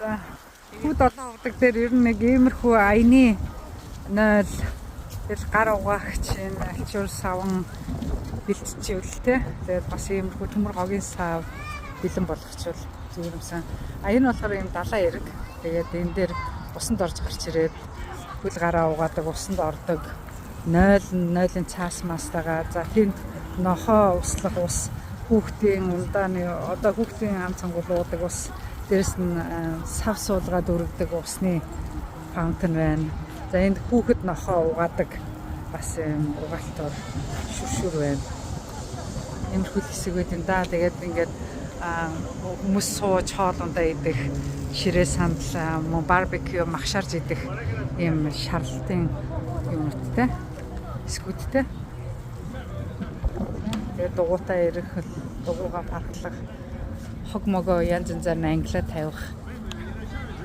За, хүү долоон удаг дээр ер нь нэг иймэрхүү аяны 0 тэгэл гар угаагч энэ альчуур саван бэлтживэл те. Тэгээд бас иймэрхүү төмөр гогийн сав бэлэн болгочвол зүгээр юмсан. А энэ болохоор ийм далайн эрэг. Тэгээд энэ дээр усанд орж гарч ирээд хөл гараа угаадаг, усанд ордог. 0 нойлын цаас мастайгаа. За, тэнд нохоо услах ус, хүүхдийн ундааны, одоо хүүхдийн ам цангуул уудаг ус, дээрэс нь сав суулгаад өргөдөг усны fountain байна. За, энд хүүхэд нохоо угаадаг бас юм угаалтуур шүршүр байна. Иймэрхүү хэсэг байт юм да. Тэгээд ингээд хүмүүс сууж хоол ундаа идэх, ширээ сандал, мөн barbecue мах шарж идэх ийм шарлалтын юмнуудтай, хэсгүүдтэй. Тэгээд дугуйтаа ирэх, дугуйгаа парклах, хог могоо янз янзаар нь ангилаа тавих.